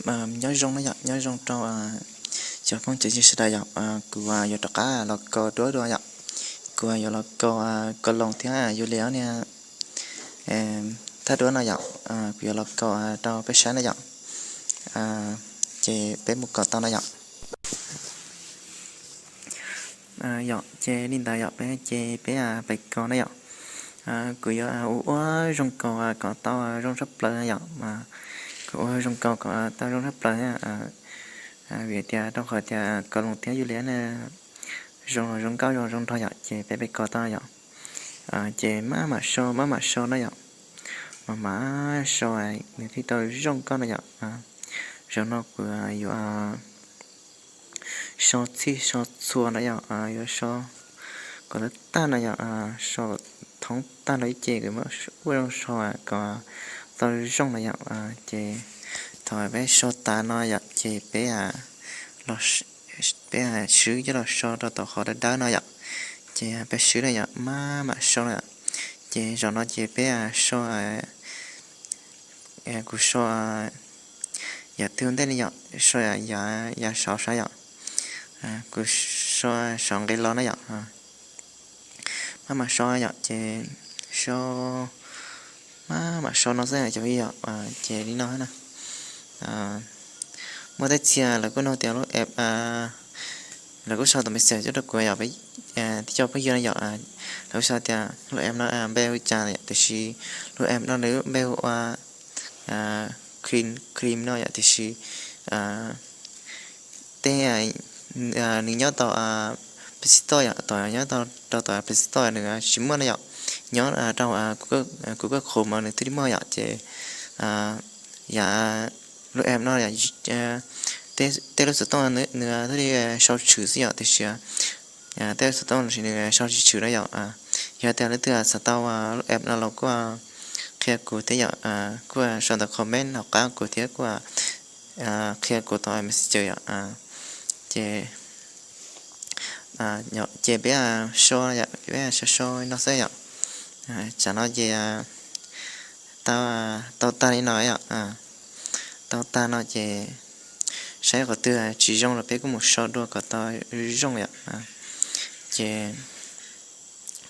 Nyob zoo na yom, nyob zoo rau cov phooj cov ywg sawv daws yom. Kuv yuav rov qab los kaus duab dua yom. Kuv yuav los kaus Kaloos thiab Yulia niag thaj duab no yom. Kuv yuav los kaus rau peb saib na yom. Ces peb mus kaus tau na yom. Yom, ces li ntawd yom, peb ces peb pais kaus na yom. Kuv yuav ua ua zoo kaus kom tau zoo tshaj plaws na yom. Kuv ua zoo kaus kom tau zoo tshaj plaws vim tias rau qhov tias Kaloos thiab Yulia ne zoo los zoo nkauj zoo zoo nraug yom, ces peb pais kaus tau yom. Ces maj mam so maj mam so na yom, maj mam so nws thiaj tau zoo nkauj na yom. Zaum no kuv yuav so txhij so txhua na yom, yuav so kom tag tag no yom, so thoob tag no ib ce kuv muab ua zoo so kom tau zoo no yom. Ces thaum peb so tas no yom, ces peb peb swb coj los so rau tom qhov dawb dawb no yom. Ces peb swb na yom, maj mam so na yom. Ces zaum no ces peb so, kuv so yam twg ua ntej ne yom, so yam saud sav yom. Kuv so saud nqis los na yom. Maj mam so yom, ces so, maj mam so no xwb cov phooj ywg yom. Ces li no na, muaj tej txhia lawv kuj nug tias lub app, lawv kuj sau tus message tuaj rau kuv yom, tib co phooj ywg no yom. Lawv kuj sau tias lub app no npe hu cas yom, tiam sis lub app no nws npe hu ua Clean Clean no yom, tiam sis tej nws nyob tau Play Store yom, tom nyob rau tom Play Store nws tsis muaj na yom, nyob rau Google Chrome mas nws thiaj li muaj yom. Ces yam lub app no tej lub xov tooj nws thiaj li sau tshwm xwb yom, tiam sis tej lub xov tooj los sis nws sau tsis tshwm na yom. Yog tias leej twg xav tau lub app no los kuj qhia kuv thiab yom, kuj sau ntawm comment hauv qab kuv thiab kuj qhia kuv tau Messenger yom. Ces ces peb so, peb so so no xwb yom. Tsam no ces tau tag li no yom. Tau tag no ces saib qhov twg tsis zoo los peb kuj mus so dua kom tau zoo yom. Ces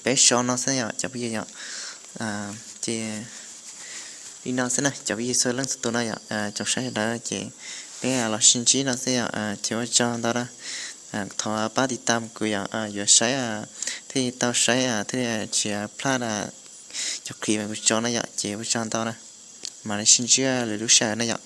peb so no xwb yom cov phooj ywg yom. Ces li no xwb na cov phooj ywg txhua leej txhua tus no yom, tsoom saib sawv daws ces peb los sib ntsib no xwb yom, ces ua tsaug ntau na. Thov pab tiv tam kuv yom, yuav saib thiaj tau saib thiaj tsis plaj cov clip kuv tso na yom, ces ua tsaug ntau na. Mam li sib ntsib lwm lub sij hawm na yom.